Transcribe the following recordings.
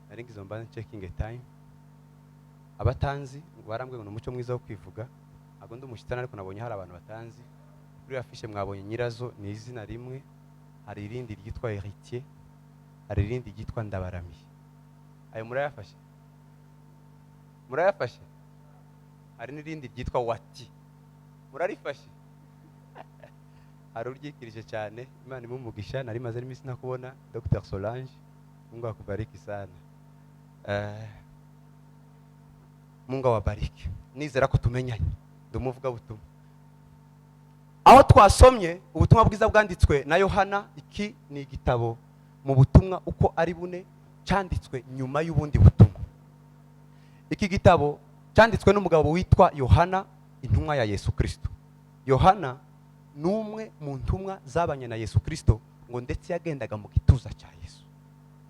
Nari ngize ngo mbanze checking time. Abatanzi barambwiye ngo ni umuco mwiza wo kwivuga. Ntabwo ndi umushyitani, ariko nabonye hari abantu batanzi. Kuri affiche mwabonye nyirazo ni izina rimwe, hari irindi ryitwa Héritier, hari irindi ryitwa Ndabaramiye. Ayo murayafashe? Murayafashe? Hari n'irindi ryitwa Wati, murarifashe? Hari uryikirije cyane. Imana imumugisha. Nari maze n'iminsi ntakubona, Dr Solange. Mungu akubariki sana. Mungu awabariki. Nizera ko tumenyanye. Ndi umuvugabutumwa. Aho twasomye ubutumwa bwiza bwanditswe na Yohana, iki ni igitabo mu butumwa uko ari bune cyanditswe nyuma y'ubundi butumwa. Iki gitabo cyanditswe n'umugabo witwa Yohana, intumwa ya Yesu Kristo. Yohana ni umwe mu ntumwa zabanye na Yesu Kristo, ngo ndetse yagendaga mu gituza cya Yesu.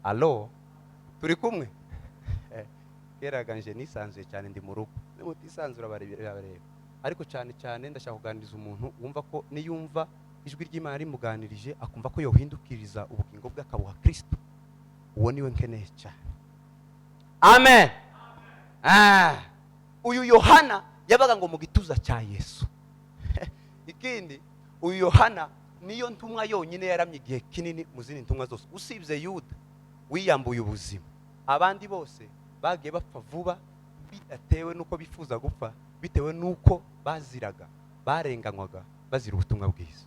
Alo, turi kumwe? Keraga nje nisanzuye cyane, ndi mu rugo, nimutisanzura bareba. Ariko cyane cyane ndashaka kuganiriza umuntu wumva ko niyumva ijwi ry'Imana rimuganirije, akumva ko yohindukiriza ubugingo bwe akabuha Kristo. Uwo niwe nkeneye cyane. Amen. Uyu Yohana yabaga ngo mu gituza cya Yesu. Ikindi, uyu Yohana niyo ntumwa yonyine yaramye igihe kinini mu zindi ntumwa zose, usibye Yuda wiyambuye ubuzima. Abandi bose bagiye bapfa vuba, bidatewe n'uko bifuza gupfa, bitewe n'uko baziraga, barenganywaga bazira ubutumwa bwiza.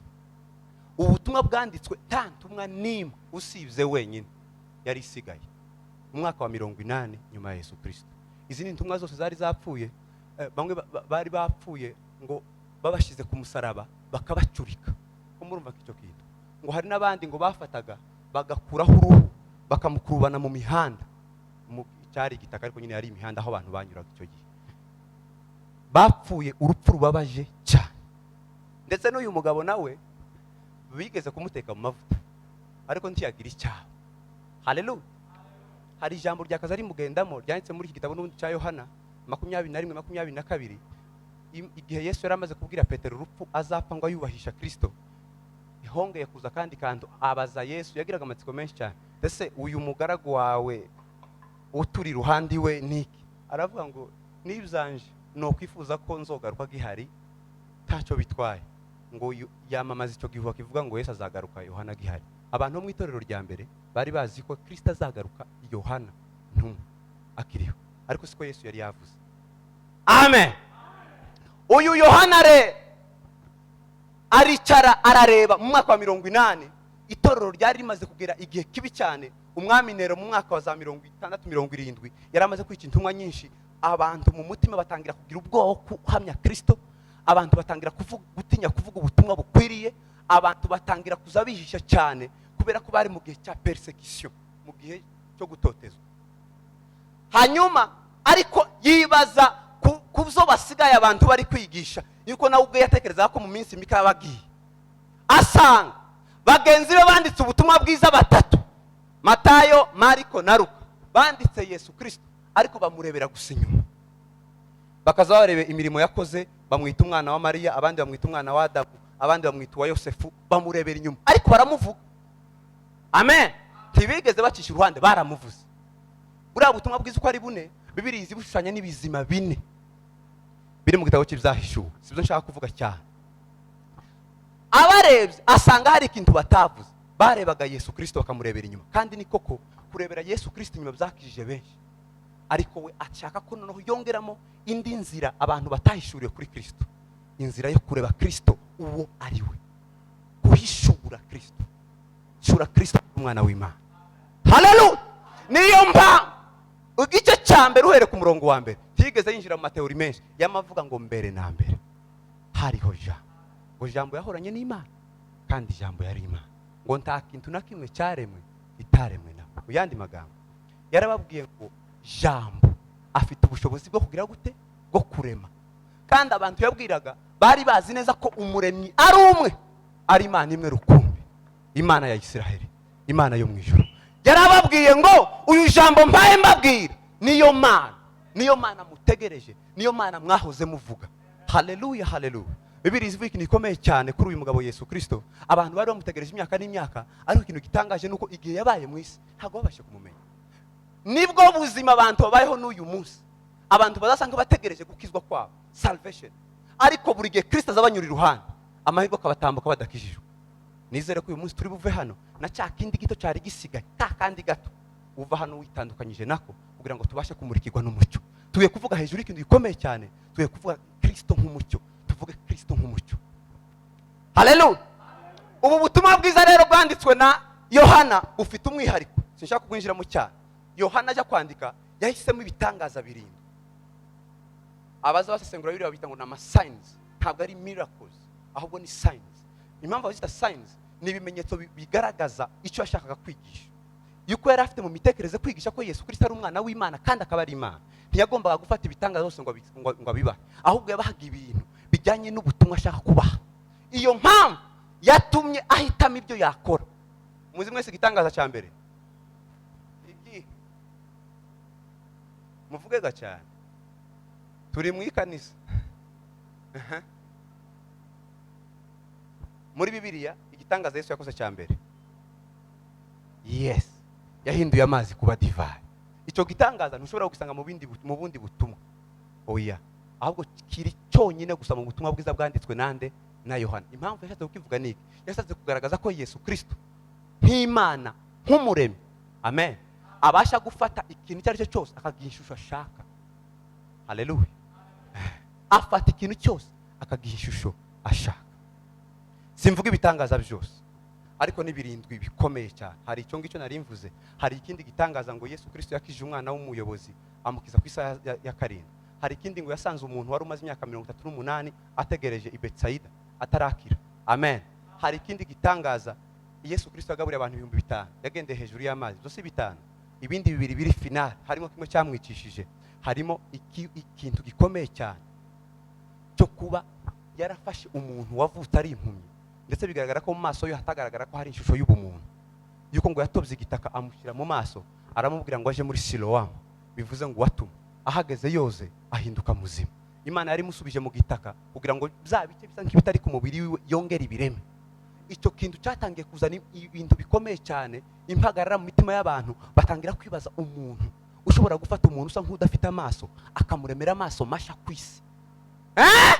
Ubutumwa bwanditswe nta ntumwa n'imwe usibye wenyine yari isigaye mu mwaka wa 80 nyuma ya Yesu Kirisito. Izindi ntumwa zose zari zapfuye. Bamwe bari bapfuye ngo babashyize ku musaraba bakabacurika, ko murumva ko icyo kintu, ngo hari n'abandi ngo bafataga bagakuraho uruhu, bakamukurubana mu mihanda. Cyari igitaka, ariko nyine yari imihanda aho abantu banyuraga icyo gihe. Bapfuye urupfu rubabaje cyane. Ndetse n'uyu mugabo nawe bigeze kumuteka mu mavuta, ariko ntiyagira icyaha. Haleluya! Hari ijambo ryakaza rimugendamo ryanditse muri iki gitabo n'ubundi cya Yohana 21:22. Igihe Yesu yari amaze kubwira Petero urupfu azapfa ngo ayubahisha Kristo, hongeye kuza kandi kantu abaza Yesu. Yagiraga amatsiko menshi cyane: "Ese uyu mugaragu wawe uturi iruhande iwe niki?" Aravuga ngo: "N'ibyanje ni ukwifuza ko nzogaruka gihari, ntacyo bitwaye." Ngo yamamaza icyo gihuha kivuga ngo Yesu azagaruka Yohana gihari. Abantu bo mu itorero rya mbere bari bazi ko Kristo azagaruka Yohana ntumwa akiriho, ariko siko Yesu yari yavuze. Amen. Uyu Yohana re aricara arareba. Mu mwaka wa 80 itorero ryari rimaze kugera igihe kibi cyane. Umwami Nero mu mwaka wa za 60, 70 yari amaze kwica intumwa nyinshi. Abantu mu mutima batangira kugira ubwoba wo guhamya Kristo. Abantu batangira gutinya kuvuga ubutumwa bukwiriye. Abantu batangira kuza bihisha cyane kubera ko bari mu gihe cya persecution, mu gihe cyo gutotezwa. Hanyuma ariko yibaza ku byo basigaye abantu bari kwigisha, yuko nawe ubwe yatekerezaga ko mu minsi mike yaba agiye. Asanga bagenzi be banditse ubutumwa bwiza batatu, Matayo, Mariko na Luka, banditse Yesu Kirisito, ariko bamurebera gusa inyuma, bakaza bareba imirimo yakoze. Bamwita umwana wa Mariya, abandi bamwita umwana wa Adamu, abandi bamwita uwa Yosefu. Bamurebera inyuma, ariko baramuvuga. Amen. Ntibigeze bacisha uruhande, baramuvuze. Buriya butumwa bwiza uko ari bune, Bibiri izi bushushanya n'ibizima bine biri mu gitabo cy'Ibyahishuwe. Sibyo nshaka kuvuga cyane. Abarebye asanga hari ikintu batavuze. Barebaga Yesu Kirisito bakamurebera inyuma, kandi ni koko kurebera Yesu Kirisito inyuma byakijije benshi. Ariko we ashaka ko noneho yongeramo indi nzira abantu batahishuriwe kuri Kirisito, inzira yo kureba Kirisito uwo ari we, guhishura Kirisito, shura Kirisito umwana w'Imana. Haleluya! Niyo mpamvu igice cya mbere, uhereye ku murongo wa mbere, ntiyigeze yinjira mu mateori menshi. Yamavuga ngo: "Mbere na mbere hariho Jambo," ngo Jambo yahoranye n'Imana, kandi Ijambo yari Imana, ngo nta kintu na kimwe cyaremwe itaremwe nawe. Mu yandi magambo yarababwiye ngo Jambo afite ubushobozi bwo kugira gute? Bwo kurema. Kandi abantu yabwiraga bari bazi neza ko umuremyi ari umwe, ari Imana imwe rukumbi, Imana ya Isiraheli, Imana yo mu ijuru. Yarababwiye ngo uyu jambo mbaye mbabwira niyo Mana, niyo Mana mutegereje, niyo Mana mwahoze muvuga. Haleluya, haleluya. Bibiri ivuga ikintu gikomeye cyane kuri uyu mugabo Yesu Kirisito. Abantu bari bamutegereje imyaka n'imyaka, ariko ikintu gitangaje ni uko igihe yabaye mu isi ntabwo babashe kumumenya. Nibwo buzima abantu babayeho n'uyu munsi. Abantu bazasanga bategereje gukizwa kwabo, salvation, ariko buri gihe Kirisito azabanyura iruhande, amahirwe akabatambuka badakijijwe. Nizere ko uyu munsi turi buve hano na cya kindi gito cyari gisigaye, ka kandi gato, uva hano witandukanyije nako, kugira ngo tubashe kumurikirwa n'umucyo. Tugiye kuvuga hejuru y'ikintu gikomeye cyane. Tugiye kuvuga Kirisito nk'umucyo. Tuvuge Kirisito nk'umucyo. Haleluya. Ubu butumwa bwiza rero bwanditswe na Yohana bufite umwihariko, sinshaka kubwinjiramo cyane. Yohana ajya kwandika yahisemo ibitangaza birindwi. Abaza basesengura Bibiliya babita ngo ni amasigns, ntabwo ari miracles, ahubwo ni signs. Impamvu bazita signs ni ibimenyetso bigaragaza icyo yashakaga kwigisha. Yuko yari afite mu mitekerereze kwigisha ko Yesu Kirisito ari umwana w'Imana kandi akaba ari Imana, ntiyagombaga gufata ibitangaza byose ngo abibahe, ahubwo yabahaga ibintu bijyanye n'ubutumwa ashaka kubaha. Iyo mpamvu yatumye ahitamo ibyo yakora. Muzi mwese igitangaza cya mbere iki? Muvugega cyane, turi mu ikanisa. Aha. Muri Bibiliya, igitangaza Yesu yakoze cya mbere, yes, yahinduye amazi kuba divayi. Icyo gitangaza ntushobora kugisanga mu bundi butumwa, oya, ahubwo kiri cyonyine gusa mu butumwa bwiza bwanditswe nande? Na Yohana. Impamvu yashatse kukivuga ni iki? Yashatse kugaragaza ko Yesu Kirisito nk'Imana, nk'umuremyi, amen, abasha gufata ikintu icyo ari cyo cyose akagiha ishusho ashaka. Haleluya. Afata ikintu cyose akagiha ishusho ashaka. Simvuga ibitangaza byose, ariko ni birindwi bikomeye cyane. Hari icyo ngicyo nari mvuze, hari ikindi gitangaza ngo Yesu Kirisito yakijije umwana w'umuyobozi, amukiza ku isaha ya 7. Hari ikindi ngo yasanze umuntu wari umaze imyaka 38 ategereje i Betsayida atarakira. Amen. Hari ikindi gitangaza Yesu Kirisito yagaburiye abantu 5000, yagendeye hejuru y'amazi. Byose bitanu. Ibindi bibiri biri final, harimo kimwe cyamwicishije, harimo ikintu gikomeye cyane cyo kuba yarafashe umuntu wavutse ari impumyi, ndetse bigaragara ko mu maso ye hatagaragara ko hari ishusho y'ubumuntu, yuko ngo yatobye igitaka amushyira mu maso, aramubwira ngo aje muri Silowamu, bivuze ngo watumwe. Ahageze yoze ahinduka muzima. Imana yari imusubije mu gitaka kugira ngo bya bice bisa nk'ibitari ku mubiri wiwe yongere ibireme. Icyo kintu cyatangiye kuzana ibintu bikomeye cyane, impagarara mu mitima y'abantu. Batangira kwibaza umuntu ushobora gufata umuntu usa nk'udafite amaso akamuremera amaso mashya ku isi. Eh?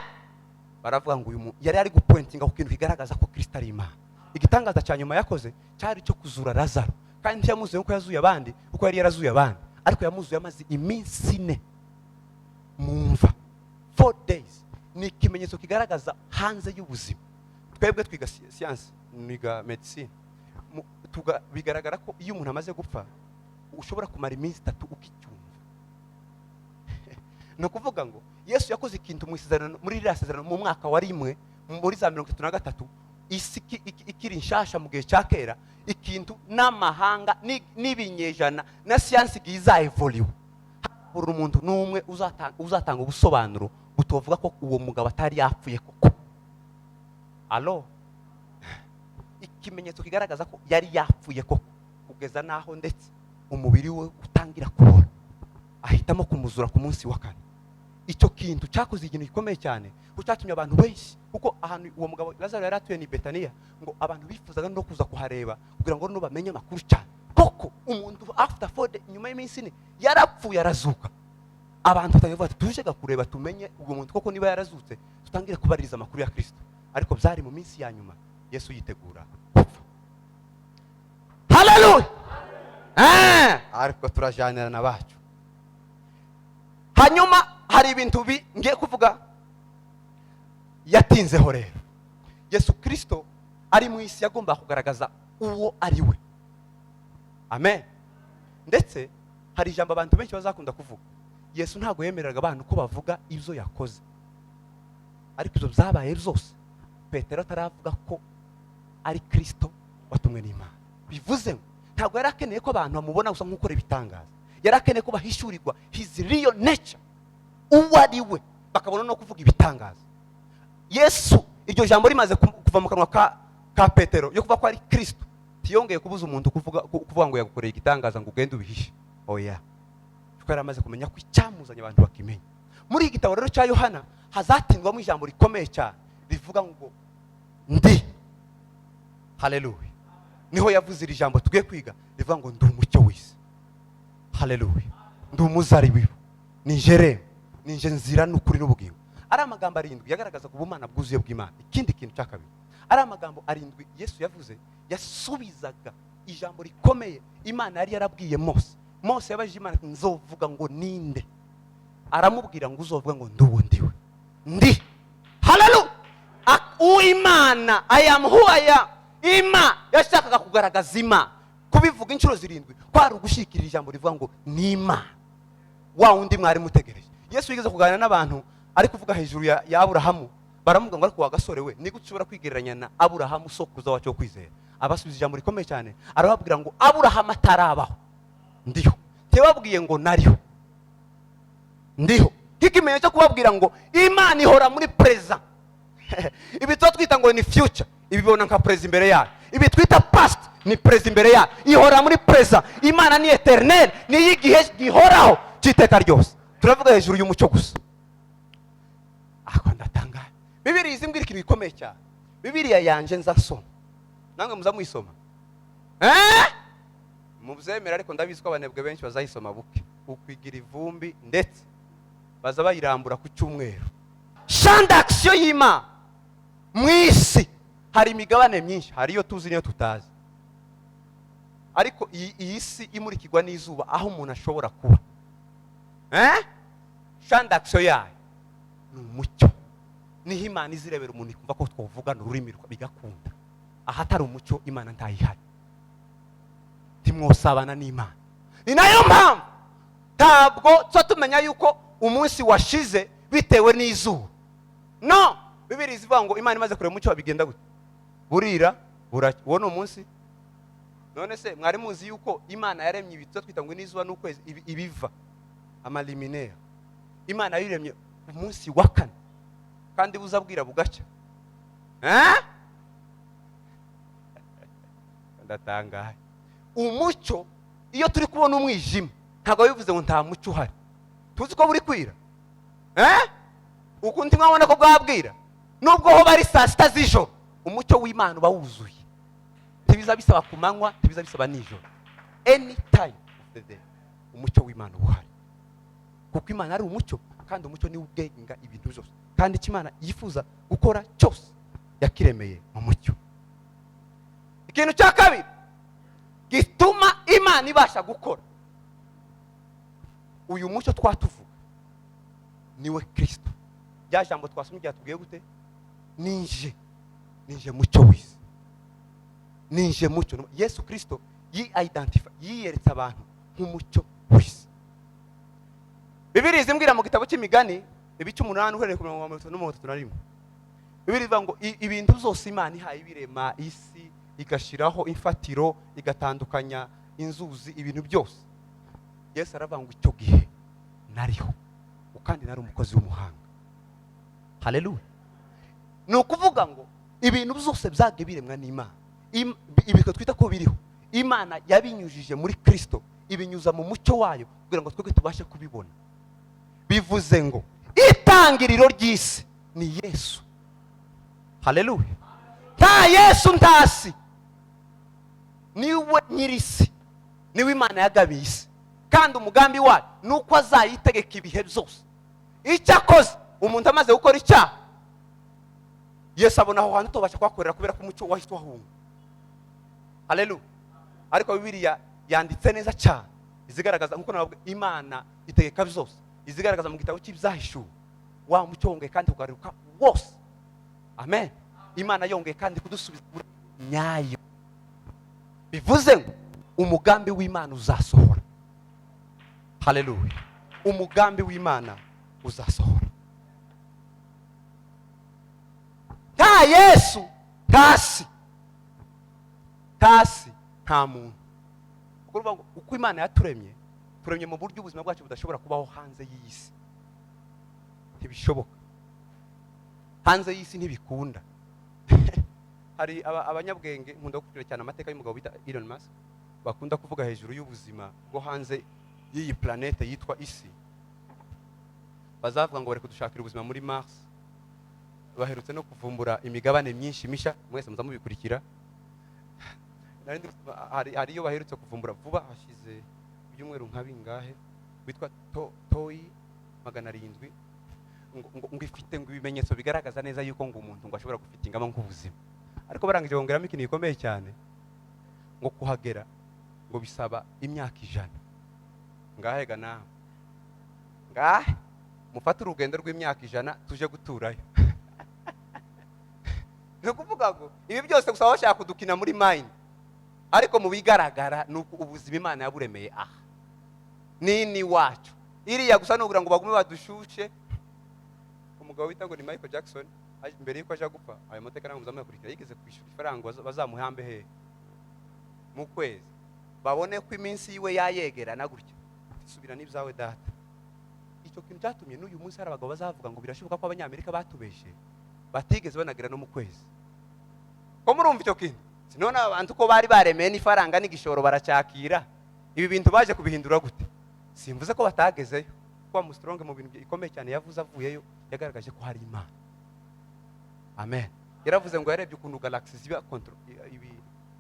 Baravuga ngo uyu muntu yari ari gupointinga ku kintu kigaragaza ko Kirisito ari Imana. Igitangaza cya nyuma yakoze cyari icyo kuzura Lazaro, kandi ntiyamuzuye nkuko yazuye abandi, kuko yari yarazuye abandi, ariko yamuzuye amaze iminsi 4 mu mva, 4 days. Ni ikimenyetso kigaragaza hanze y'ubuzima. Twebwe twiga siyansi, niga medicine. Bigaragara ko iyo umuntu amaze gupfa ushobora kumara iminsi 3 ukicyumva. Ni ukuvuga ngo Yesu yakoze ikintu mu isezerano, muri ririya sezerano, mu mwaka wa rimwe muri za 33, isi ikiri nshasha mu gihe cya kera, ikintu n'amahanga n'ibinyejana na siyansi igiye izaevoliwe, habura umuntu n'umwe uzatanga ubusobanuro butovuga ko uwo mugabo atari yapfuye koko. Alo, ikimenyetso kigaragaza ko yari yapfuye koko, kugeza n'aho ndetse umubiri we utangira kubora, ahitamo kumuzura ku munsi wa kane. Icyo kintu cyakoze ikintu gikomeye cyane, kuko cyatumye abantu benshi, kuko ahantu uwo mugabo Lazaro yari atuye ni Betaniya, ngo abantu bifuzaga no kuza kuhareba kugira ngo no bamenye amakuru cyane koko umuntu after 4 days, nyuma y'iminsi 4, yarapfuye arazuka. Abantu batangiye kuvuga ati tuje kureba tumenye uwo muntu koko niba yarazutse, tutangire kubaririza amakuru ya Kristo. Ariko byari mu minsi ya nyuma Yesu yitegura gupfa. Haleluya. Ariko turajanirana bacu. Hanyuma hari ibintu bi ngiye kuvuga yatinzeho. Rero Yesu Kirisito ari mu isi yagombaga kugaragaza uwo ari we. Amen. Ndetse hari ijambo abantu benshi bazakunda kuvuga: Yesu ntabwo yemereraga abantu ko bavuga ibyo yakoze. Ariko ibyo byabaye byose Petero ataravuga ko ari Kirisito watumwe n'Imana. Bivuze ngo ntabwo yari akeneye ko abantu bamubona gusa nk'ukora ibitangaza, yari akeneye ko bahishurirwa his real nature, uwo ari we, bakabona no kuvuga ibitangaza. Yesu iryo jambo rimaze kuva mu kanwa ka Petero yo kuvuga ko ari Kirisito, Ntiyongeye kubuza umuntu kuvuga ngo yagukoreye igitangaza ngo ugende ubihishe. Oya, kuko yari amaze kumenya ko icyamuzanye abantu bakimenya. Muri iki gitabo rero cya Yohana hazatindwamo ijambo rikomeye cyane rivuga ngo "Ndi". Haleluya! Niho yavuze iri jambo tugiye kwiga rivuga ngo "Ndi umucyo w'isi". Haleluya! "Ndi umuzaribibu, ni nje, ni nje nzira n'ukuri n'ubugingo." Ari amagambo arindwi yagaragaza ku bumana bwuzuye bw'Imana. Ikindi kintu cya kabiri, ari amagambo arindwi Yesu yavuze yasubizaga ijambo rikomeye Imana yari yarabwiye Mose. Mose yabajije Imana ati: "Nzovuga ngo ninde?" Aramubwira ngo: "Uzovuga ngo ndi uwo ndiwe ndi." Haleluya! Uwimana, "I am who I am". Ima yashakaga kugaragaza Imana, kubivuga inshuro zirindwi kwari ugushyikira ijambo rivuga ngo ni Imana, wa wundi mwari mutegereje. Yesu yigeze kuganira n'abantu ari kuvuga hejuru ya Aburahamu. Baramubwira ngo: "Ariko wa gasore we, ni gute ushobora kwigereranya na Aburahamu, sokuruza wacu wo kwizera?" Abasubiza ijambo rikomeye cyane, arababwira ngo: "Aburahamu atarabaho, ndiho." Ntiyababwiye ngo nariho, ndiho, nk'ikimenyetso cyo kubabwira ngo Imana ihora muri present. Ibi tuba twita ngo ni future, ibibona nka present imbere yayo. Ibi twita past ni present imbere yayo. Ihora muri present. Imana ni éternel, ni iy'igihe gihoraho cy'iteka ryose. Turavuga hejuru y'umucyo gusa. Ako ndatangaye, Bibiriya izi mbwira ikintu gikomeye cyane. Bibiriya yanje nza nsoma, namwe muza muyisoma, eh? Mubyemera, ariko ndabizi ko abanebwe benshi bazayisoma buke ukwigira ivumbi, ndetse baza bayirambura ku cyumweru. Champ d'action y'Imana mu isi, hari imigabane myinshi, hari iyo tuzi n'iyo tutazi, ariko iyi si imurikirwa n'izuba, aho umuntu ashobora kuba, eh? Champ d'action yayo ni umucyo. Niho Imana izirebera umuntu ikumva ko twavugana ururimi bigakunda. Ahatari umucyo, Imana ntayihari, ntimwosabana n'Imana. Ni nayo mpamvu ntabwo tuba tumenya yuko umunsi washize bitewe n'izuba. No Bibiri izivuga ngo Imana imaze kureba umucyo, bigenda gute? Burira, buracya. Uwo ni umunsi. None se mwari muzi yuko Imana yaremye ibi tuba twita ngo n'izuba n'ukwezi, ibiva ama luminaires, Imana yayiremye umunsi wa kane, kandi buza bwira bugacya? Eh? Ndatangaye. Umucyo, iyo turi kubona umwijima, ntabwo bivuze ngo nta mucyo uhari. Tuzi ko buri kwira, eh? Ukundi mwabona ko bwabwira, nubwo ho bari saa 6 z'ijoro, umucyo w'Imana uba wuzuye. Ntibiza bisaba ku manywa, ntibiza bisaba nijoro. Any time of the day umucyo w'Imana uba uhari, kuko Imana ari umucyo, kandi umucyo niwo ugenga ibintu byose, kandi icyo Imana yifuza gukora cyose yakiremeye mu mucyo. Ikintu cya kabiri gituma Imana ibasha gukora, uyu mucyo twatuvuga niwe Kirisito. Rya jambo twasomye ryatubwiye gute? Ninje, ninje mucyo w'isi, ninje mucyo. Yesu Kirisito yi identify, yiyeretse abantu nk'umucyo w'isi. Bibiri izimbwira mu gitabo cy'Imigani, ibice 8, uhereye ku 30 na 31, Bibiri ivuga ngo ibintu byose Imana ihaye ibirema isi, igashyiraho imfatiro, igatandukanya inzuzi, ibintu byose, Yesu aravuga ngo: "Icyo gihe nariho, kandi nari umukozi w'umuhanga." Haleluya! Ni ukuvuga ngo ibintu byose byagiye biremwa n'Imana, ibi twita ko biriho, Imana yabinyujije muri Kirisito, ibinyuza mu mucyo wayo kugira ngo twebwe tubashe kubibona. Bivuze ngo itangiriro ry'isi ni Yesu. Haleluya! Nta Yesu, ntasi. Niwe nyir'isi, niwe Imana yagabiye isi, kandi umugambi wayo ni uko azayitegeka ibihe byose. Icyo akoze, umuntu amaze gukora icyaha, Yesu abona aho hantu tubasha kuhakorera kubera ko umucyo wahise uhahunga. Haleluya! Ariko Bibiliya yanditse neza cyane, izigaragaza nkuko nababwiye, Imana itegeka byose. Izigaragaza mu gitabo cy'Ibyahishuwe wa mucyo wongeye kandi kugaruka wose. Amen! Imana yongeye kandi kudusubiza kuri nyayo. Bivuze ngo umugambi w'Imana uzasohora. Haleluya! Umugambi w'Imana uzasohora. Nta Yesu, ntasi, ntasi, nta muntu. Kuko uruvuga ngo uko Imana yaturemye, turemye mu buryo ubuzima bwacu budashobora kubaho hanze y'iyi si. Ntibishoboka hanze y'isi, ntibikunda. Hari abanyabwenge, nkunda gukurikira cyane amateka y'umugabo bita Elon Musk, bakunda kuvuga hejuru y'ubuzima bwo hanze y'iyi planète yitwa isi. Bazavuga ngo bari kudushakira ubuzima muri Mars. Baherutse no kuvumbura imigabane myinshi mishya, mwese muza mubikurikira. Hari iyo baherutse kuvumbura vuba, hashize ibyumweru nka bingahe, witwa TOI 700, ngo ifite ngo ibimenyetso bigaragaza neza yuko ngo umuntu ngo ashobora gufitingamo nk'ubuzima. Ariko barangije bongeramo ikintu gikomeye cyane, ngo kuhagera ngo bisaba imyaka 100. Ngahe ga nawe, ngahe mufate urugendo rw'imyaka 100 tuje guturayo. Ni ukuvuga ngo ibi byose gusa bashaka kudukina muri mind, ariko mu bigaragara ni uko ubuzima Imana yaburemeye aha nini wacu. Iriya gusa ni ukugira ngo bagume badushushe. Umugabo wita ngo ni Michael Jackson, mbere yuko aja gupfa, ayo mateka ntabwo muzamuyakurikira, yigeze kwishyura ifaranga bazamuhambe hehe? Mu kwezi, babone ko iminsi yiwe yayegerana gutya. Subira n'ibyawe data. Icyo kintu cyatumye n'uyu munsi hari abagabo bazavuga ngo birashoboka ko Abanyamerika batubeshe, batigeze banagera no mu kwezi. Ko murumva icyo kintu? Sinone abantu ko bari baremeye n'ifaranga n'igishoro baracyakira, ibi bintu baje kubihindura gute? Simvuze ko batagezeyo, kuko Armstrong mu bintu bikomeye cyane yavuze avuyeyo, yagaragaje ko hari Imana. Amen. Yaravuze ngo yarebye ukuntu galaxy ziba control, ibi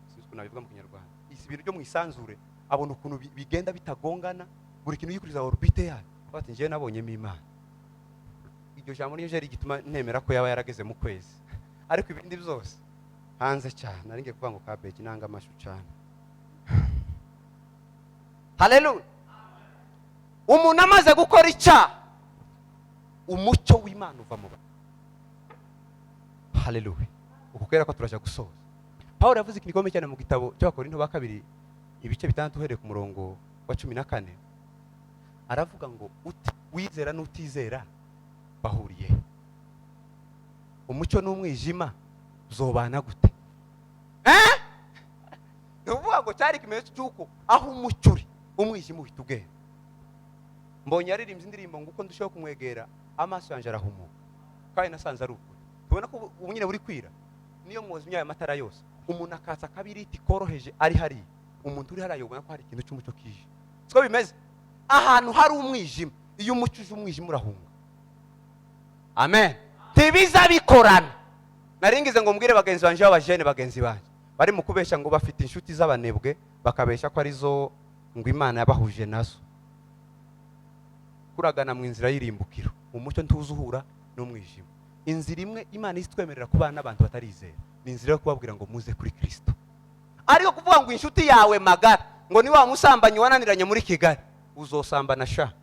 sinzi ukuntu nabivuga mu Kinyarwanda, isi, ibintu byo mu isanzure, abona ukuntu bigenda bitagongana, buri kintu yikuriza orbite yayo. Bati njyewe nabonyemo Imana. Iryo jambo niyo jeri gituma nemera ko yaba yarageze mu kwezi, ariko ibindi byose hanze cyane. Nari ngiye kuvuga ngo cabbage nanga amashu cyane. Haleluya! Umuntu amaze gukora icyaha, umucyo w'Imana uva mu bantu. Haleluya! Uku kubera ko turajya gusoza, Paul yavuze ikintu gikomeye cyane mu gitabo cy'Abakorinto ba kabiri, ibice 6, uhereye ku murongo wa 14. Aravuga ngo wizera n'utizera bahuriye he? Umucyo n'umwijima zobana gute? Eh? Ni ukuvuga ngo cyari ikimenyetso cy'uko aho umucyo uri, umwijima uhita ugenda. Mbonye yaririmbye indirimbo ngo uko ndushaho kumwegera, amaso yanjye arahumuka, kandi nasanze ari ukuri. Tubona ko ubu nyine buri kwira, niyo mwozimya aya matara yose, umuntu akatsa akabiriti koroheje ari hariya, umuntu uri hariya yobona ko hari ikintu cy'umucyo kije. Siko bimeze? Ahantu hari umwijima, iyo umucyo uje, umwijima urahunga. Amen. Ntibiza bikorana. Naringize ngo mbwire bagenzi banjye b'abajene, bagenzi banjye bari mu kubeshya ngo bafite inshuti z'abanebwe, bakabeshya ko arizo ngo Imana yabahuje nazo. Kuragana mu inzira y'irimbukiro. Umucyo ntuzi uhura n'umwijima. Inzira imwe Imana itwemerera kubana n'abantu batarizera ni inzira yo kubabwira ngo muze kuri Kirisito. Ariko kuvuga ngo inshuti yawe magara ngo ni wa musambanyi wananiranye muri Kigali, uzosambana sha.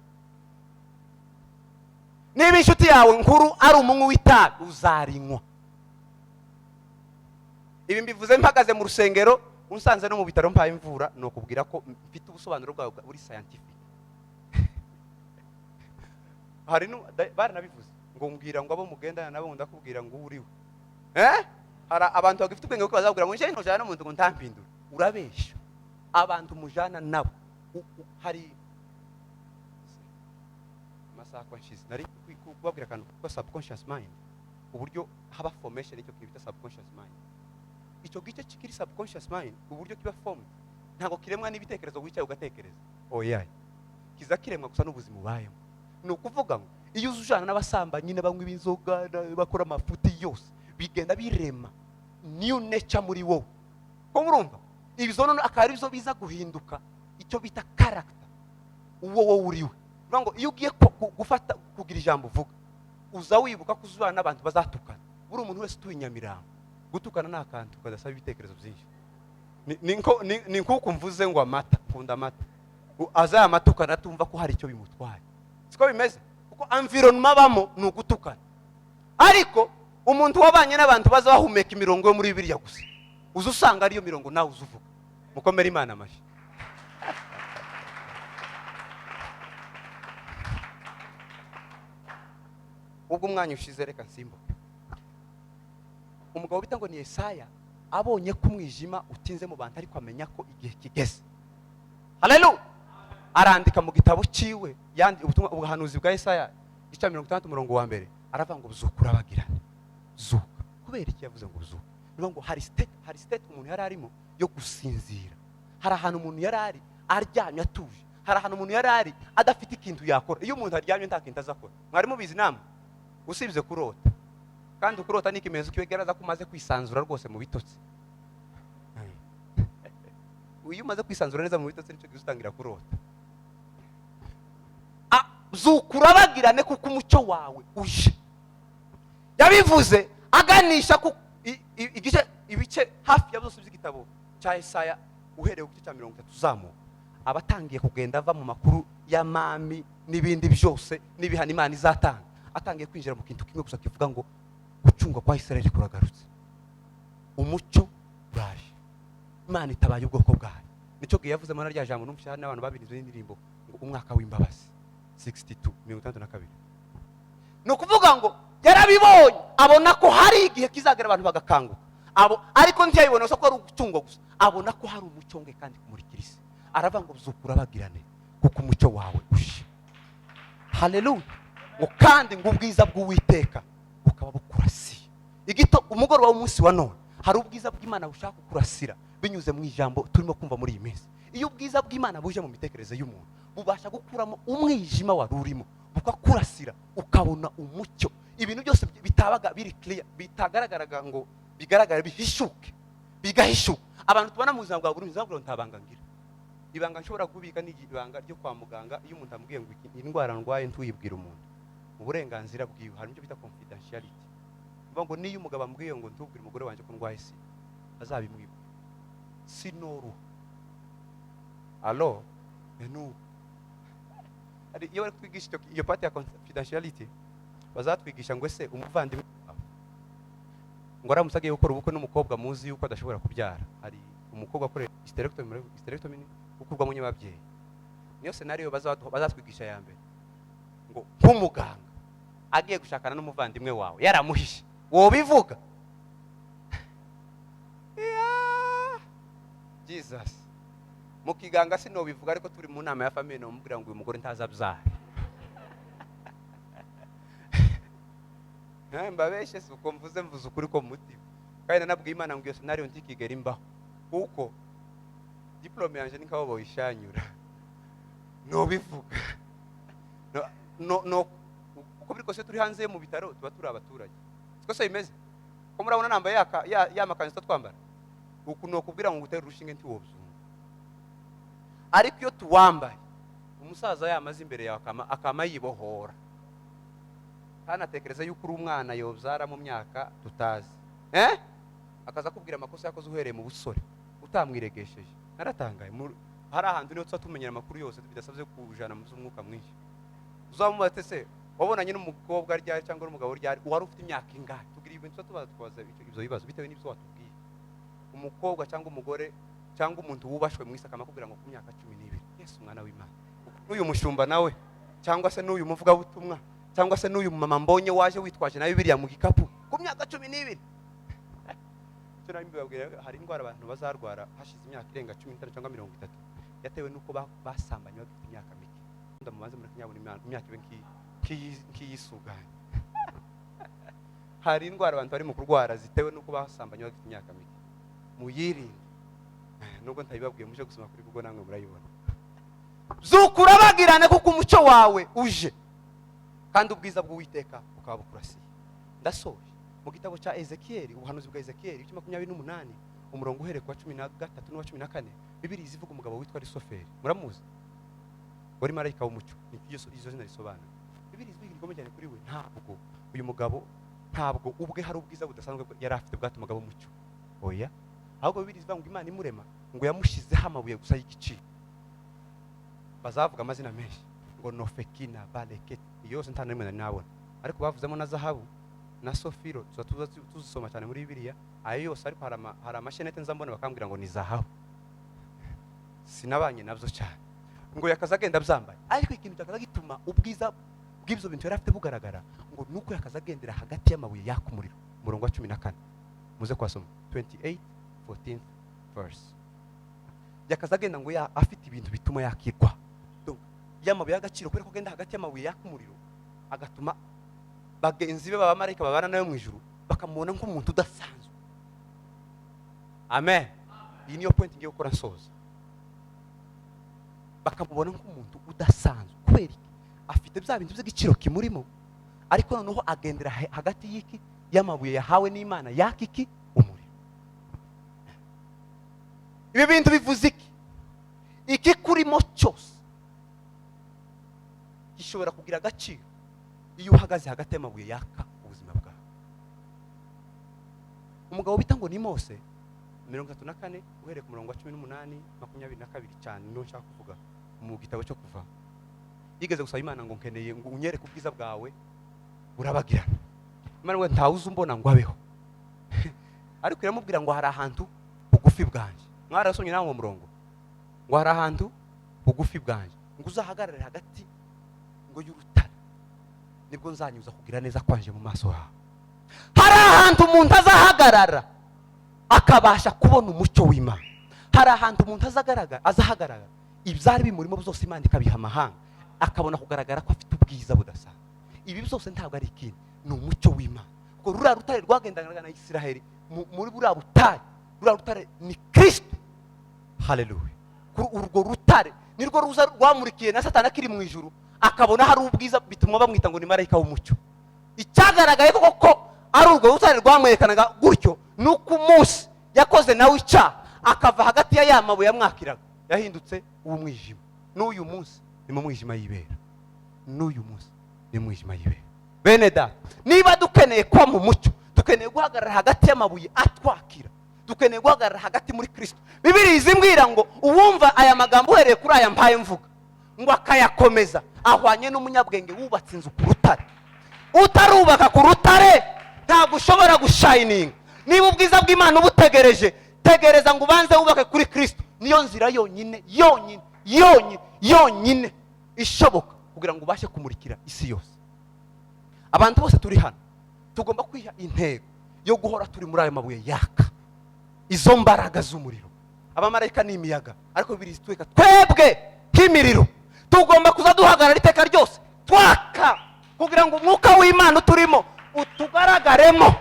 Niba inshuti yawe nkuru ari umunywi w'itabi, uzarinywa. Ibi mbivuze mpagaze mu rusengero, unsanze no mu bitaro mpaye imvura, ni ukubwira ko mfite ubusobanuro bwawe buri scientific. Hari baranabivuze ngo mbwira ngo abo mugendana nabo, ngo ndakubwira ngo uwo uriwe. Eh, hari abantu bagifite ubwenge kuko bazabwira ngo njye ntujana n'umuntu ngo ntampindure. Urabeshya. Abantu mujana nabo, hari amasaha ko nshize, nari kubabwira akantu ko subconscious mind, uburyo haba formation, icyo kintu bita subconscious mind. Icyo gice kikiri subconscious mind, uburyo kiba formed, ntabwo kiremwa n'ibitekerezo wicaye ugatekereza, oya, kiza kiremwa gusa n'ubuzima ubayemo. Ni ukuvuga ngo iyo uza ujana n'abasambanyi n'abanywa inzoga, bakora amafuti yose, bigenda birema new nature muri wowe. Ko murumva? Ibyo none akaba ari byo biza guhinduka icyo bita character, uwo wowe uriwe. Bivuga ngo iyo ugiye gufata kugira ijambo uvuga, uza wibuka ko uzubana n'abantu bazatukana. Buri umuntu wese utuye i Nyamirambo, gutukana ni akantu kadasaba ibitekerezo byinshi. Ni nk'uko mvuze ngo amata, nkunda amata. Aza aya matukana atumva ko hari icyo bimutwaye. Siko bimeze? Kuko environment abamo ni ugutukana. Ariko umuntu wabanye n'abantu baza bahumeka imirongo yo muri Bibiliya gusa, uza usanga ariyo mirongo nawe uza uvuga. Mukomere Imana amashyi. Ubwo umwanya ushize, reka nsimbuke. Umugabo bita ngo ni Yesaya abonye ko umwijima utinze mu bantu, ariko amenya ko igihe kigeze, haleluya, arandika mu gitabo cyiwe, yandi ubutumwa, ubuhanuzi bwa Yesaya, igice 60, umurongo wa mbere, aravuga ngo zuka urabagirane, zuka. Kubera iki yavuze ngo zuka? Ni ngo hari state umuntu yari arimo yo gusinzira. Hari ahantu umuntu yari ari aryamye atuje. Hari ahantu umuntu yari ari adafite ikintu yakora. Iyo umuntu aryamye, nta kintu azakora. Mwari mubizi namwe? Usibye kurota. Kandi kurota ni ikimenyetso kigaragaza ko umaze kwisanzura rwose mu bitotsi. Iyo umaze kwisanzura neza mu bitotsi, nicyo gihe utangira kurota. Zuka urabagirane, kuko umucyo wawe uje. Yabivuze aganisha ku igice, ibice hafi ya byose by'igitabo cya Esaya, uhereye ku gice cya 30 uzamuka. Aba atangiye kugenda ava mu makuru y'amami n'ibindi byose n'ibihano Imana izatanga, atangiye kwinjira mu kintu kimwe gusa kivuga ngo gucungwa kwa Israeli kuragarutse, umucyo uraje, Imana itabaye ubwoko bwayo. Nicyo gihe yavuzemo na rya jambo numvise hari n'abantu babirinzwe n'indirimbo ngo umwaka w'imbabazi, 62, 62. Ni ukuvuga ngo yarabibonye, abona ko hari igihe kizagera abantu bagakanguka. Abo ariko ntiyabibona gusa ko ari ugucungwa gusa, abona ko hari umucyo nge kandi kumurikira isi. Aravuga ngo zuka urabagirane, kuko umucyo wawe uje. Haleluya! Ngo kandi ngo ubwiza bw'Uwiteka bukaba bukurasiye. Igito umugoroba w'umunsi wa none, hari ubwiza bw'Imana bushaka kukurasira binyuze mu ijambo turimo kumva muri iyi minsi. Iyo ubwiza bw'Imana buje mu mitekerereze y'umuntu, bubasha gukuramo umwijima wari urimo, bukakurasira, ukabona umucyo. Ibintu byose bitabaga biri clear, bitagaragaraga ngo bigaragare, bihishuke, bigahishuka. Abantu tubona mu buzima bwa buri munsi bavuga ngo nta banga ngira. Ibanga nshobora kubika ni ibanga ryo kwa muganga. Iyo umuntu ambwiye ngo iyi ndwara ndwaye ntuyibwire umuntu, mu burenganzira bwiwe hari ibyo bita confidentiality. Bivuga ngo niyo umugabo ambwiye ngo ntubwire umugore wanjye ko ndwaye sida, azabimwibwira, sinoruha alo nubu. Hari iyo bari kutwigisha iyo part ya confidentiality, bazatwigisha ngo ese umuvandimwe wawe ngo aramutse agiye gukora ubukwe n'umukobwa muzi yuko adashobora kubyara, hari umukobwa akorera hysterectomy. Hysterectomy ni gukurwamo nyababyeyi. Niyo scenario bazatwigisha ya mbere, ngo nk'umuganga agiye gushakana n'umuvandimwe wawe yaramuhishe, wobivuga? Yeah. Jesus, mu kiganga sinobivuga, ariko turi mu nama ya famille nomubwira ngo uyu mugore ntazabyara. Mbabeshe si uko mvuze, mvuze ukuri ko mu mutima. Kandi nanabwiye Imana ngo iyo scenario ntikigera imbaho, kuko diplôme yanjye ni nk'aho boyishanyura. Nobivuga no, uko biri kose turi hanze mu bitaro, tuba turi abaturage. Siko se bimeze? Ko murabona nambaye ya makanzu twambara uku, nokubwira ngo ngutere urushinge ntiwobyumva. Ariko iyo tuwambaye, umusaza yamaze imbere yawe akama yibohora, ntanatekereza yuko uri umwana yobyara mu myaka tutazi, akaza akubwira amakosa yakoze uhereye mu busore utamwiregesheje. Naratangaye. Hari ahantu niho tuba tumenyera amakuru yose bidasabye kujana mu by'umwuka mwinshi. Uzamubaze se wabonanye n'umukobwa ryari cyangwa n'umugabo ryari, wari ufite imyaka ingahe? Tugira ibintu tuba tubaza, tukabaza ibyo bibazo bitewe n'ibyo watubwiye. Umukobwa cyangwa umugore cyangwa umuntu wubashwe mu isi akamakubwira ngo ku myaka 12. Yesu umwana w'Imana, n'uyu mushumba nawe, cyangwa se n'uyu muvugabutumwa, cyangwa se n'uyu mama mbonye waje witwaje nawe biriya mu gikapu ku myaka 12. Icyo nari mbibabwira, hari indwara abantu bazarwara hashize imyaka irenga 15 cyangwa 30, yatewe n'uko basambanye bagifite imyaka mike. Ndamubanze muri kinyabona imyaka ibe nk'iyisuganye. Hari indwara abantu bari mu kurwara zitewe n'uko basambanye bagifite imyaka mike. Muyirinde. Nubwo ntabibabwiye, muje gusoma kuri Google namwe murayibona. Zuka urabagirane, kuko umucyo wawe uje kandi ubwiza bw'Uwiteka bukaba bukurasiye. Ndasoje. Mu gitabo cya Ezekiyeli, ubuhanuzi bwa Ezekiyeli, ibice 28, umurongo uhereye ku wa 13 n'uwa 14, Bibiri ivuga umugabo witwa Rusoferi. Muramuzi? Wari marayika w'umucyo, ni iryo zina risobanura. Bibiri ivuga igikomeye cyane kuri we. Ntabwo uyu mugabo, ntabwo ubwe hari ubwiza budasanzwe yari afite bwatumaga aba umucyo, oya. Ahubwo Bibiri ivuga ngo Imana imurema, ngo yamushyizeho amabuye gusa y'igiciro. Bazavuga amazina menshi ngo nofekina, baleketi, iyo yose nta n'imwe nari nabona, ariko bavuzemo na zahabu na sofiro. Tuba tuzisoma cyane muri Bibiliya ayo yose. Ariko hari amashenete nza mbona bakambwira ngo ni zahabu, sinabanye nabyo cyane. Ngo yakaza agenda abyambaye, ariko ikintu cyakaza gituma ubwiza bw'ibyo bintu yari afite bugaragara, ngo nuko yakaza agendera hagati y'amabuye yaka umuriro. Umurongo wa 14, muze kuhasoma, 28 14th verse. Yakaza agenda ngo afite ibintu bituma yakirwa. Donc, y'amabuye y'agaciro, kubera ko agenda hagati y'amabuye yaka umuriro, agatuma bagenzi be b'abamarayika babana nawe mu ijuru bakamubona nk'umuntu udasanzwe. Amen. Iyi niyo point ngiye gukora nsoza. Bakamubona nk'umuntu udasanzwe. Kubera iki? Afite bya bintu by'igiciro kimurimo, ariko noneho agendera hagati y'iki? Y'amabuye yahawe n'Imana yaka iki? Umuriro. Ibi bintu bivuze iki? Iki kurimo cyose gishobora kugira agaciro iyo uhagaze hagati y'amabuye yaka ubuzima bwawe. Umugabo bita ngo ni Mose, 34 uhereye ku murongo wa 18, 22 cyane niwo nshaka kuvuga mu gitabo cyo Kuva. Yigeze gusaba Imana ngo: "Nkeneye ngo unyereke ubwiza bwawe burabagirana." Imana ngo: "Ntawe uzi umbona ngo abeho." Ariko iramubwira ngo: "Hari ahantu bugufi bwanjye." Mwarasomye nawe uwo murongo, ngo hari ahantu bugufi bwanjye, ngo uzahagarare hagati ngo y'urutare, nibwo nzanyuza kugira neza kwanje mu maso hawe. Hari ahantu umuntu azahagarara akabasha kubona umucyo w'Imana. Hari ahantu umuntu azahagarara, ibyari bimurimo byose Imana ikabiha amahanga, akabona kugaragara ko afite ubwiza budasanzwe. Ibi byose ntabwo ari ikindi, ni umucyo w'Imana. Kuko ruriya rutare rwagendanaga na Isiraheli muri buriya butayu, ruriya rutare ni Kirisito. Haleluya! Kuri urwo rutare nirwo ruza rwamurikiye na Satani akiri mu ijuru, akabona hari ubwiza, bituma bamwita ngo ni marayika w'umucyo. Icyagaragaye koko ko ari urwo rutare rwamwerekanaga gutyo, ni uko umunsi yakoze nawe icyaha, akava hagati ya ya mabuye yamwakiraga, yahindutse uw'umwijima. N'uyu munsi ni mu mwijima yibera, n'uyu munsi ni mu mwijima yibera. Bene data, niba dukeneye kuba mu mucyo, dukeneye guhagarara hagati y'amabuye atwakira, dukeneye guhagarara hagati muri Kirisito. Bibiri izimbwira ngo uwumva aya magambo, uhereye kuri aya mpaye mvuga, ngo akayakomeza, ahwanye n'umunyabwenge wubatse inzu ku rutare. Utarubaka ku rutare ntabwo ushobora gushininga. Niba ubwiza bw'Imana ubutegereje, tegereza ngo ubanze wubake kuri Kirisito. Niyo nzira yonyine, yonyine, yonyine, yonyine ishoboka kugira ngo ubashe kumurikira isi yose. Abantu bose turi hano tugomba kwiha intego yo guhora turi muri ayo mabuye yaka izo mbaraga z'umuriro. Abamarayika ni imiyaga, ariko Bibiri zitwereka twebwe nk'imiriro. Tugomba kuza duhagarara iteka ryose twaka, kugira ngo umwuka w'Imana uturimo utugaragaremo.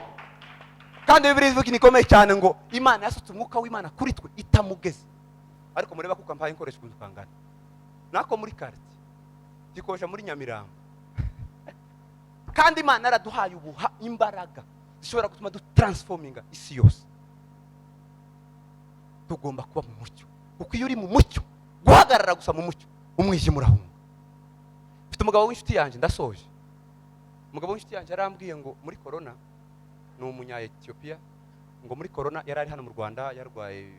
Kandi Bibiri ivuga ikintu gikomeye cyane, ngo Imana yasutse umwuka w'Imana kuri twe itamugeze. Ariko mureba kuko mpaye nkoresha ukuntu kangana nako muri quartier, gikoresha muri Nyamirambo, kandi Imana yaraduhaye ubuha imbaraga zishobora gutuma dutransforminga isi yose. Tugomba kuba mu mucyo, kuko iyo uri mu mucyo, guhagarara gusa mu mucyo, umwijima urahunga. Mfite umugabo w'inshuti yanjye, ndasoje. Umugabo w'inshuti yanjye yarambwiye ngo muri korona, ni umunya Etiyopiya, ngo muri korona yari ari hano mu Rwanda, yarwaye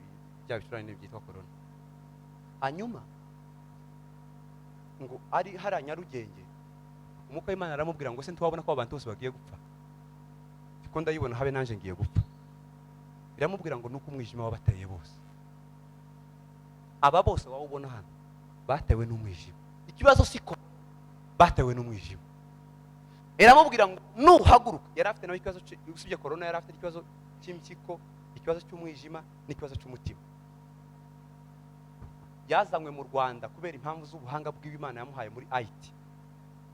bya bicurane byitwa korona. Hanyuma ngo ari hariya Nyarugenge, umwuka w'Imana aramubwira ngo: "Se ntiwabona ko abantu bose bagiye gupfa?" Ko ndayibona, habe nanjye ngiye gupfa. Iramubwira ngo nuko umwijima wabateye bose. Aba bose waba ubona hano batewe n'umwijima. Ikibazo si ko batewe n'umwijima. Iramubwira ngo nuhaguruka. Yari afite nawe ikibazo, usibye korona, yari afite ikibazo cy'impyiko, ikibazo cy'umwijima n'ikibazo cy'umutima. Yazanywe mu Rwanda kubera impamvu z'ubuhanga bw'Imana yamuhaye muri IT.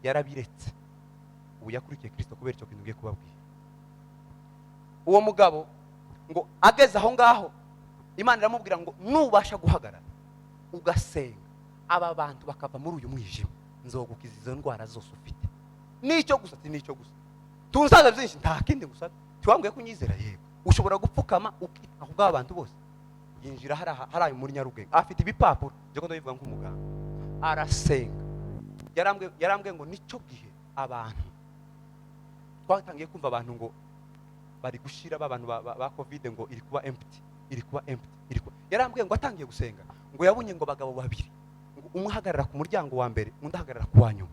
Yarabiretse, ubu yakurikiye Kirisito kubera icyo kintu ngiye kubabwira. Uwo mugabo ngo ageze aho ngaho, Imana iramubwira ngo: "Nubasha guhagarara ugasenga, aba bantu bakava muri uyu mwijima, nzogukiza izo ndwara zose ufite." Nicyo gusa? Ati: "Nicyo gusa." Tunsaza byinshi, nta kindi gusa. Tiwambwiye ko unyizera? Yego. Ushobora gupfukama ukita ku bw'abantu bose? Yinjira hariya, hariya muri Nyarugenge, afite ibipapuro byo ko ndabivuga nk'umuganga, arasenga. Yarambwiye ngo nicyo gihe abantu twatangiye kumva abantu ngo bari gushira, ba bantu ba COVID, ngo iri kuba empty, iri kuba empty, iri kuba. Yarambwiye ngo atangiye gusenga, ngo yabonye ngo abagabo babiri, ngo umwe ahagarara ku muryango wa mbere, undi ahagarara ku wa nyuma,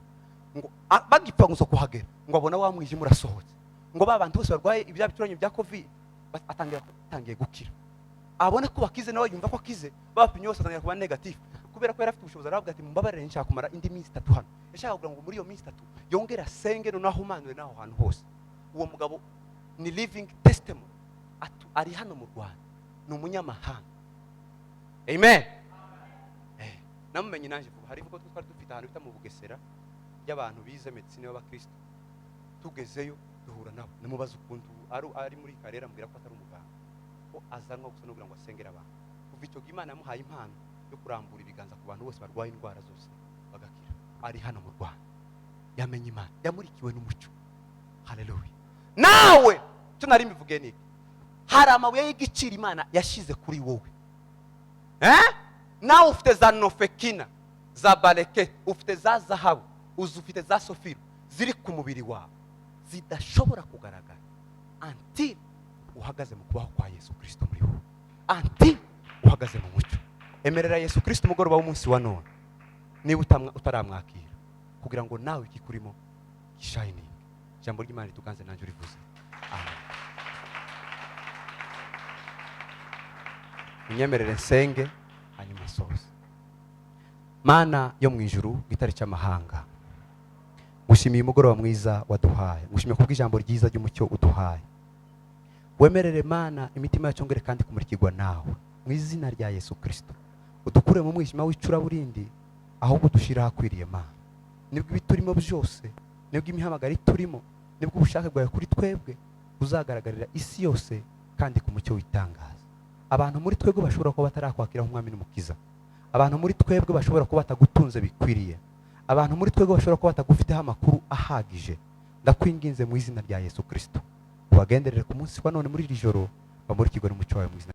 ngo bagipfa gusa kuhagera, ngo abona wa mwijima urasohotse, ngo ba bantu bose barwaye ibya bituranye bya COVID atangiye gukira. Abone ko bakize, nawe yumva ko akize. Bapimye bose atangira kuba negatif. Kubera ko yari afite ubushobozi, aravuga ati: "Mumbabarire, nshaka kumara indi minsi 3 hano." Yashaka kugira ngo muri iyo minsi 3 yongere asenge, noneho ahumanure n'aho hantu hose. Uwo mugabo ni living testimony. Ari hano mu Rwanda, ni umunyamahanga. Amen. Namumenye nanjye vuba. Hari ibigo twari dufite ahantu bita mu Bugesera by'abantu bize medicine b'abakristo. Tugezeyo duhura nabo, namubaza ukuntu ari muri karere, ambwira ko atari umuganga. Ko azanwa gusa no kugira ngo asengere abantu. Kuva icyo gihe Imana yamuhaye impano yo kurambura ibiganza ku bantu bose barwaye indwara zose bagakira. Ari hano mu Rwanda, yamenye Imana, yamurikiwe n'umucyo. Haleluya! Nawe icyo nari mbivuge ni iki: hari amabuye y'igiciro Imana yashyize kuri wowe, eh? Nawe ufite za nofekina, za bareke, ufite za zahabu, uzi ufite za sofiro ziri ku mubiri wawe zidashobora kugaragara until uhagaze mu kubaho kwa Yesu Kirisito muri wowe, until uhagaze mu mucyo. Emerera Yesu Kirisito umugoroba w'umunsi wa none niba utaramwakira, kugira ngo nawe ikikurimo gishininge. Ijambo ry'Imana rituganze, nanjye urivuze amen. Unyemerere nsenge, hanyuma nsoze. Mana yo mu ijuru, gitare cy'amahanga, ngushimiye umugoroba mwiza waduhaye, ngushimiye kubw'ijambo ryiza ry'umucyo uduhaye. Wemerere Mana imitima yacu ngere kandi kumurikirwa nawe mu izina rya Yesu Kirisito. Udukure mu mwijima w'icuraburindi, ahubwo udushyire ahakwiriye. Mana, nibwo ibiturimo byose, nibwo imihamagaro iturimo, nibwo ubushake bwawe kuri twebwe buzagaragarira isi yose kandi ku mucyo w'itangaza. Abantu muri twebwe bashobora kuba batarakwakira nk'umwami n'umukiza, abantu muri twebwe bashobora kuba batagutunze bikwiriye, abantu muri twebwe bashobora kuba batagufiteho amakuru ahagije, ndakwinginze mu izina rya Yesu Kirisito, ubagenderere ku munsi wa none muri iri joro, bamurikirwe n'umucyo wawe mu izina.